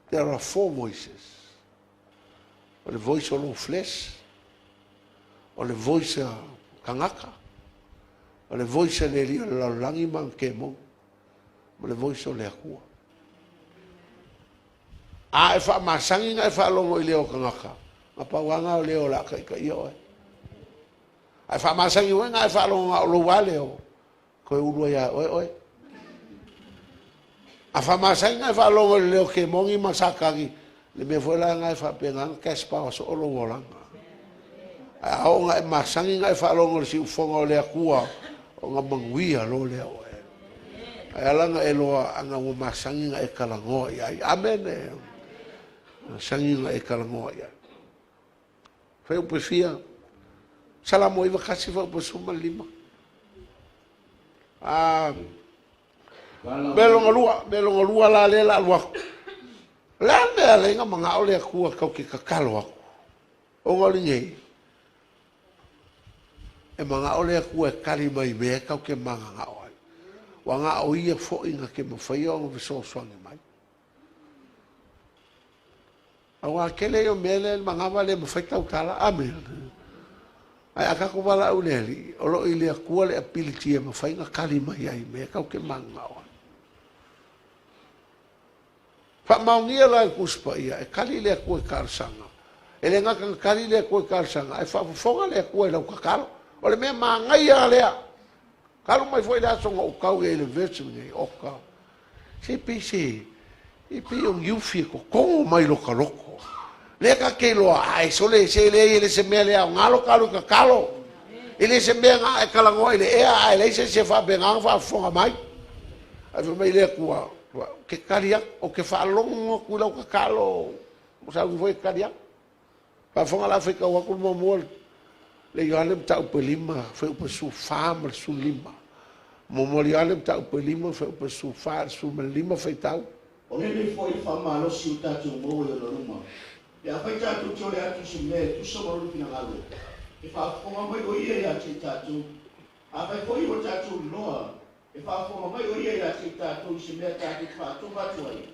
There are four voices. O le voice o lou flesh, o le voice a tagata, o le voice a le alii o le lalolagi ma ana kemoni, ma le voice o le Atua. A e faamasani na e faalogo i leo o tagata, na pau lava na o leo o le a taitaia oe. A e faamasani foi na e faalogo na o lou lava leo, toe ulu ai lava e oe oe. A faamasani na e faalogo i le leo kemoni ma Satani, le mea foi la lena e faapena ona cash power soo lou olaga. Ae a oo ina e masani na e faalogo i le siufofoga o le Atua, ona manuia loa lea o oe. Ae ala ona e loa ana ua masani ona e talanoa i ai. Amene. Masani ona e talanoa i ai. Fuaiupu fia, Salamo 91 fuaiupu 15. Ah, mea lona lua, mea lona lua la lea la alu atu. O le a le mea e ala ai ona manao le Atua tatou te tatalo atu? Ona o lenei, e manao le Atua e tali mai i mea tatou te mananao ai. Ua na o Ia foi na te mafaia ona fesoasoani mai. Aua tele ia o mea lea i le manava le mafai tautala. Amene. Ae a tatou valaau i le Alii, o lo o i le Atua le ability e mafai ona tali mai ai i mea tatou te mananao ai. Faamaonia la e le Tusi Paia, e tali le Atua i talosaga. E le gata ina tali le Atua i talosaga, ae faafofoga le Atua i lau tatalo. O le mea manaia lava lea. Talu mai foi le aso na ou tau ai i le verse lenei, oka, se pei se, e pei o ni ufi e totogo mai lota loto. Lea ta te iloa, ai sole se leai e le se mea le aoga lota alu i tatalo. E le se mea na e talanoa i le ea ae leai se isi e faapena ona faafofoga mai. Ae fai mai le Atua, ou te tali atu, ou te faalogo atu i lau tatalo, ua sauni foi e tali atu. Faafofoga la faitau atu le muamua le Ioane mataupu e 5, fuaiupu 14 ma le 15. Muamua le Ioane mataupu e 5, fuaiupu 14 i le 15 faitau. O lenei foi le faamalosi ua tatou maua i ona luma, pe afai tatou te ole atu i se mea e tusa ma lona finagalo, e faafofoga mai o Ia ia te i tatou. Afai foi ua tatou iloa, e faafofoga mai o Ia ia te i tatou i se mea tatou te faatoga atu ai,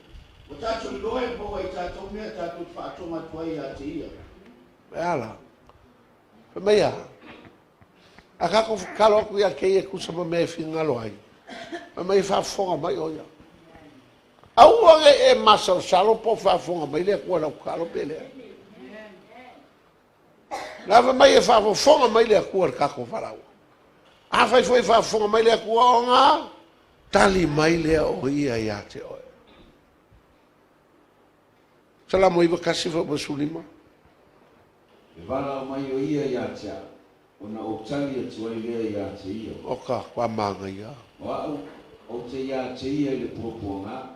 ua tatou iloa e maua e tatou mea tatou te faatoga atu ai ia te Ia. E a la? Fai mai a? A tatou tatalo atu ia te Ia e tusa ma mea e finagalo ai, fai mai e faafofoga mai o Ia. Aua ne i e masalosalo po o faafofoga mai le Atua i lau tatalo pe leai. La fai mai e faafofoga mai le Atua i le tatou valaau. Afai foi e faafofoga mai le Atua ona tali mai lea o Ia ia te oe. Salamo 91 15. E valaau mai o Ia ia te au, ona ou tali atu ai lea ia te Ia. Oka, kua manaia. O au, ou te ia te Ia i le puapuaga,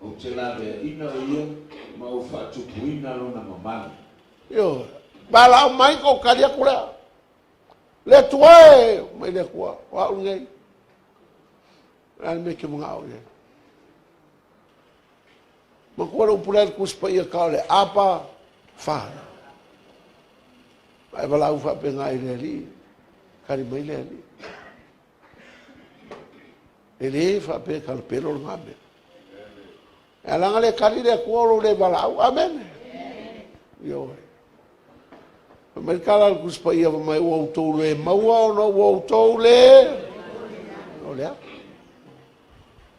ou te laveaina o Ia ma ou faatupuina lona mamalu. Ioe. Valaau mai kou tali atu lea. Le Atua e, mai le Atua, o au lenei. O le a le mea e te manao i ai? Manatua le upu lea i le Tusi Paia ka o le Abba Father. A e valaau faapena i le Alii, tali mai le Alii. E le faapea e talapelo lena mea. E ala ona le tali le Atua o lou le valaau. Amene. Ioe. Fai mai le tala a le Tusi Paia, fai mai, ua outou le maua ona ua outou le... O le a?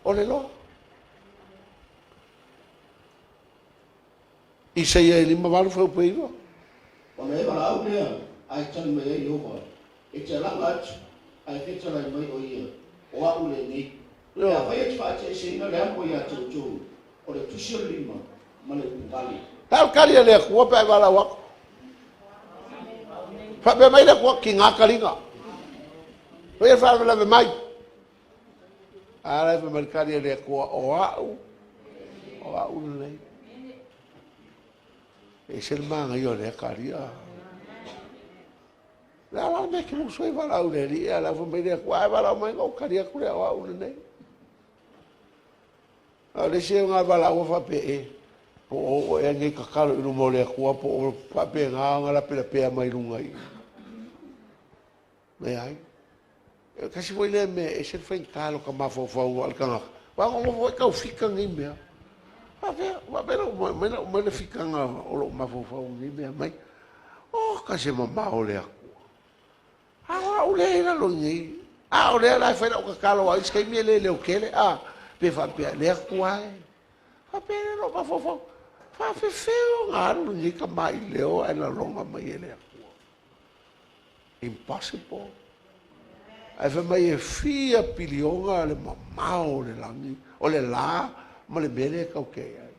O le loa. Isaia e 58 fuaiupu e 9. Ona e valaau lea, ae tali mai ai Ieova, E te alaga atu. Ae fetalai mai ʻo ia, O aʻu lenei. Pe afai e te faateʻeseina le amo iā te outou, o le tusi o le lima ma le upu vale. Tau kali a le Atua pe a e valaau atu. Faapea mai le Atua, Kigā kaliga. Fai e faalavelave mai. A la e fai mai le kali a le Atua, O a'u, o a'u lenei. E ese le manaia o lea kalia. Le a la le mea e te musu ai valaau i le Alii, a o le a fai mai le Atua, a e valaau mai ona ou tali atu lea, o au lenei. A o le isi o ngā valaau faapea, e, po o oo ea nei tatalo i luma o le Atua, po o faapena ona lapelapea mai luga i i. Leai. E tasi foi lea mea e ese le faigata o lota mafaufau a le tagata, aua na nofo foi tau fika nei mea. Faapea, faapea lau mai, lau mai le fikaga o lou mafaufau i nei mea mai. Oka se mamao o le Atua. A o au lea i lalo i nei, a o lea la e fai lau tatalo a isi taimi e le leo tele, a, pe faapea, le Atua e. Faapea lea lou mafaufau, faafefea ona alu lenei tamaileo ae laloga mai e le Atua. Impossible. Ae fai mai e fia piliona le mamao o le lagi, o le la ma le mea lea e tau te i ai.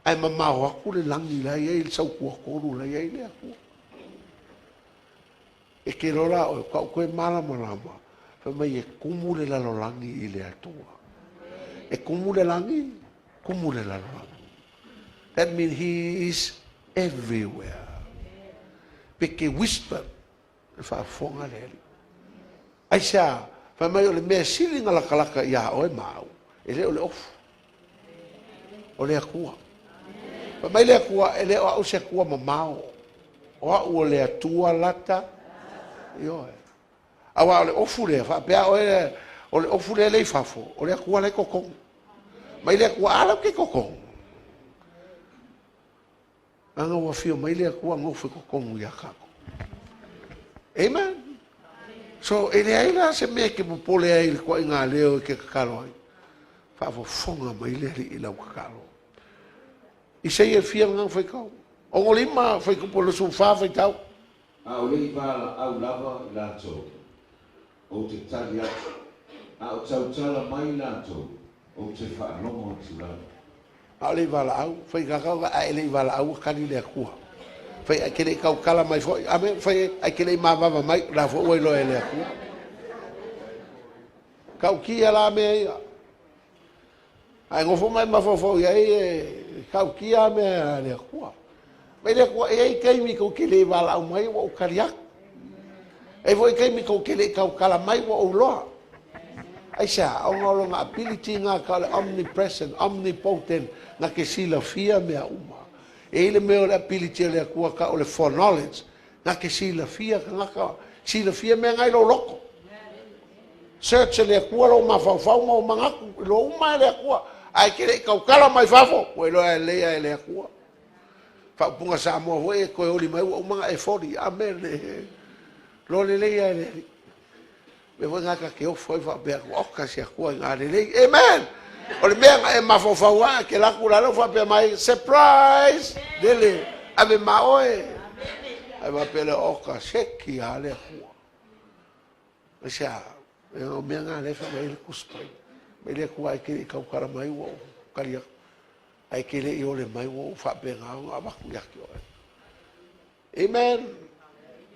Ae mamao atu le lagi la e i ai le sautuatolu la e i ai le Atua. E te iloa la oe, tau toe malamalama, fai mai e tumu le lalolagi i le Atua. E tumu le lagi, tumu le lalolagi. That mean he is everywhere. Pe te whisper, e faafofoga le Alii. Aisea? Fai mai o le mea sili na latalata iā oe ma au, e le o le ofu, o le Atua. Fai mai le Atua, e le o au se Atua mamao, o au o le Atua lata, ioe. Aua o le ofu lea, faapea oe, o le ofu lea le i fafo, o le Atua la e totonu. Mai le Atua, a la ou te totonu. Leaga ua afio mai le Atua nofo i totonu ia tatou. Amen. So, e leai la se mea e te popole ai i le toaiga leo e te tatalo ai. Faafofoga mai le Alii i lau tatalo. Isaia e fia lana faitau? 65 fuaiupu 24 faitau. A o le i valaau lava i latou, ou te tali atu, a o tautala mai latou, ou te faalogo atu lava. A o le i valaau, fai kakau ka ae le i valaau ua tali le Atua. Fai ae ke le i tautala mai foi, amen, fai ae ke le i mavava mai, la foi ua iloa e le Atua. Tautia la mea ia. Ae nofo ma e mafaufau i ai e tautia mea a le Atua. Mai le Atua, e i ai taimi tou te le valaau mai ua ou tali atu. E i ai foi taimi tou te le i tautala mai ua ou iloa. Aisea? Ona o lona ability na ka o le omnipresent, omnipotent, na te silafia mea uma. E i ai le mea o le ability a le Atua ka o le foreknowledge, na te silafia tagata, silafia mea na i lou loto. Search e le Atua lou mafaufau ma ou manatu, iloa uma e le Atua. Ae te le i tautala mai fafo, ua iloa lelei lava e le Atua. Faaupuga Samoa foi e toe oli mai ua uma ona e foli. Amene. Iloa lelei lava e le Alii. Mea foi na ta te ofo ai faapea atu, oka se Atua i ngā lelei. Amen! O le mea na e mafaufau lava, e te alu atu lalo faapea mai, surprise! Lele, ave ma oe. Ae faapea lea, oka, seki lava le Atua. Aisea? O mea na lea e fai mai ai le Tusi Paia. Mai le Atua ae te le i tautala mai ua ou tali atu. Ae te le i ole mai ua ou faapena ona avatu ia te oe. Amen.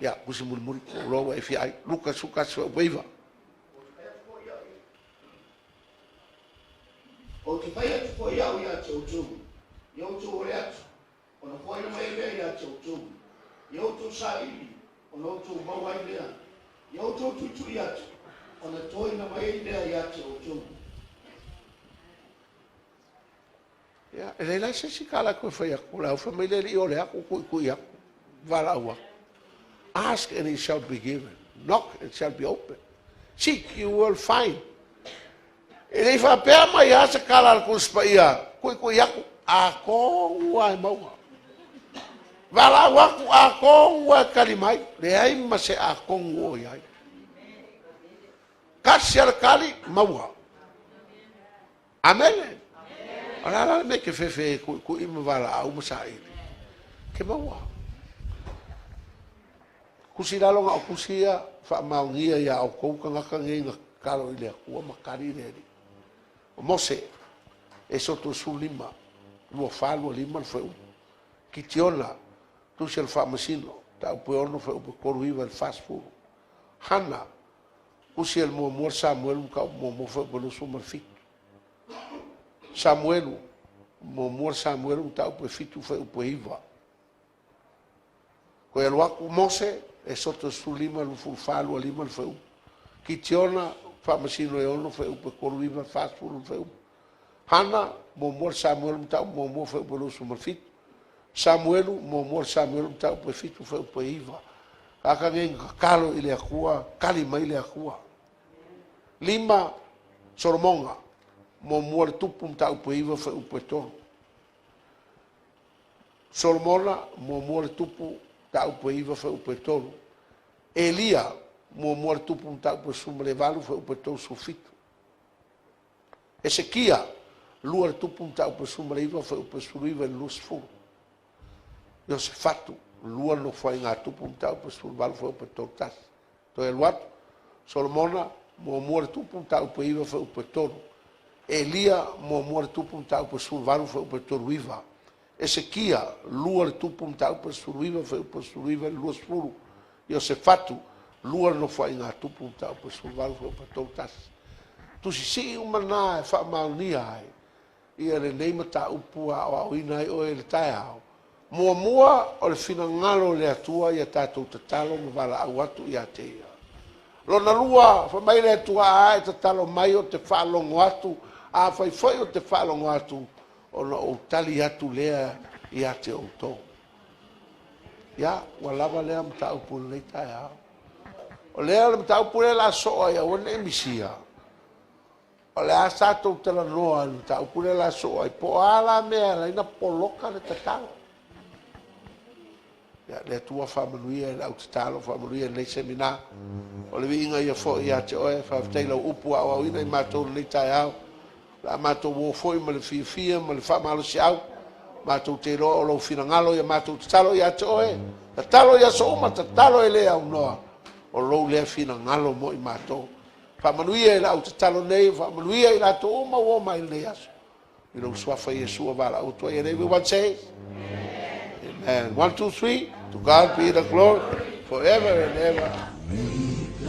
Ia, tusi mulimuli, ua ou iloa ua e fia ai. Luka 11 9. Ou te fai atu foi au ia te outou, ia outou ole atu, ona foaina mai ai lea ia te outou, ia outou saili, ona outou maua ai lea, ia outou tuitui atu, ona toina mai ai lea ia te outou. Ia, e leai la se isi tala e toe fai atu, la fai mai le Alii, ole atu, tuitui atu, valaau atu. Ask and it shall be given. Knock and it shall be opened. Seek, you will find. E le i faapea mai lava se tala a le Tusi Paia, tuitui atu, atonu lava e maua. Valaau atu, atonu lava e tali mai. Leai ma se atonu o i ai. Tasi lava le tali, maua. Amene. O le a la le mea e te fefe e kuʻikuʻi ma valaau ma saili? Ke maua. Tusi i lalo na o tusi ia faamaonia iā outou tagata nei na tatalo i le Atua ma tali le Alii. O Mose, Esoto 15, 24, 25 le fuaiupu. Kitiona, Tusi a le Faamasino, Mataupu e 6 fuaiupu e 39 i le 40. Hana, Tusi a le Muamua Samuelu, Mataupu muamua fuaiupu e 27. Samuelu, Muamua Samuelu, Mataupu e 7 fuaiupu e 9. Toe alu atu Mose, Esoto 15, 24, 25 le fuaiupu. Kitiona, Faamasino e 6 fuaiupu e 39 i le 40 le fuaiupu. Hana, Muamua Samuelu, Mataupu muamua fuaiupu e 27. Samuelu, Muamua Samuelu, Mataupu e 7 fuaiupu e 9. Tagata nei na tatalo i le Atua, tali mai le Atua. 5, Solomona, Muamua le Tupu, Mataupu e 9 fuaiupu e 3. Solomona, Muamua le Tupu, Mataupu e 9 fuaiupu e 3. Elia, Muamua le Tupu, Mataupu e 18 fuaiupu e 37. Esekia, Lua le Tupu, Mataupu e 19 fuaiupu e 19 i le 20. Iosefatu, Lua le Nofoaiga a Tupu, Mataupu e 18 fuaiupu e 31. Toe alu atu, Solomona, Muamua le Tupu, Mataupu e 9 fuaiupu e 3. Elia, Muamua le Tupu, Mataupu e 18 fuaiupu e 39. Esekia, Lua le Tupu, Mataupu e 19 fuaiupu e 19 i le 20. Iosefatu, Lua le Nofoaiga a Tupu, Mataupu e 18 fuaiupu e 31. Tusisii uma na e faamaonia ai ia lenei mataupu a aoaoina ai oe i le taeao. Muamua, o le finagalo o le Atua ia tatou tatalo ma valaau atu ia te Ia. Lona lua, fai mai le Atua, A e tatalo mai ou te faalogo atu, afai foi ou te faalogo atu, ona ou tali atu lea ia te outou. Ia, ua lava lea mataupu i lenei taeao. O lea o le mataupu lea o le a sosoo ai aua ne i misia, o le a tatou talanoa i le mataupu lea o le a sosoo ai, po o a la mea e ala ai ona poloka le tatalo. Ia, le Atua faamanuia i le au tatalo, faamanuia i lenei semina. O le viiga ia foi ia te oe, faafetai i lau upu ua aoaoina i matou i lenei taeao. O le a matou o foi ma le fiafia ma le faamalosiau, matou te iloa o lou finagalo ia matou tatalo ia te oe, tatalo i aso uma, tatalo e le aunoa, o lou lea finagalo mo i matou. Faamanuia i le au tatalo nei, faamanuia i latou uma ua oo mai i lenei aso. I lou suafa Iesu ua valaau atu ai. And everyone says, Amen. Amen. One, two, three. To God be the glory forever and ever.